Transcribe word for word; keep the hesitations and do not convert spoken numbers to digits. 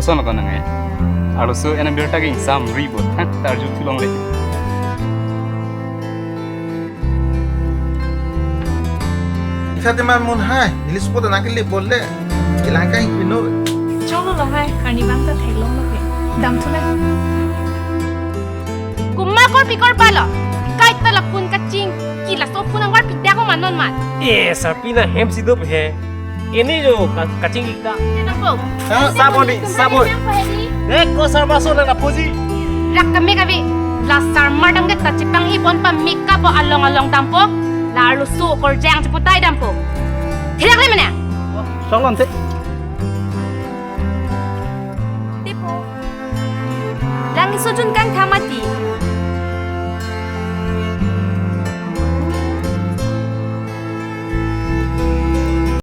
Ton kon nang eh. Arloso ena birta ke ingsam ri bo thak ta arju thulongle. Isa teman mun hai, neli support nang ke le bolle. Kelang kai pino. Cholo lo hai, karni bang ta theklong lo ke. Dam thu le. Kumma korpi korba lo. Kaita la phone kachingki, laso phone angwar pidak ko manon man. Eh, sarpi na hem si dop he. Ini jo ka-, kachingki ta. Kenapa? Ha? Sabon di, sabon. Eh, ko sarbaso na puji. Rak kami kami. La sarmar dam ke ta chepang-i pon pa make up along along dampo. La arloso korjang cheputai dampo. Thirak le mana? Song lon te. Tipo. Langso jun kangtham mati.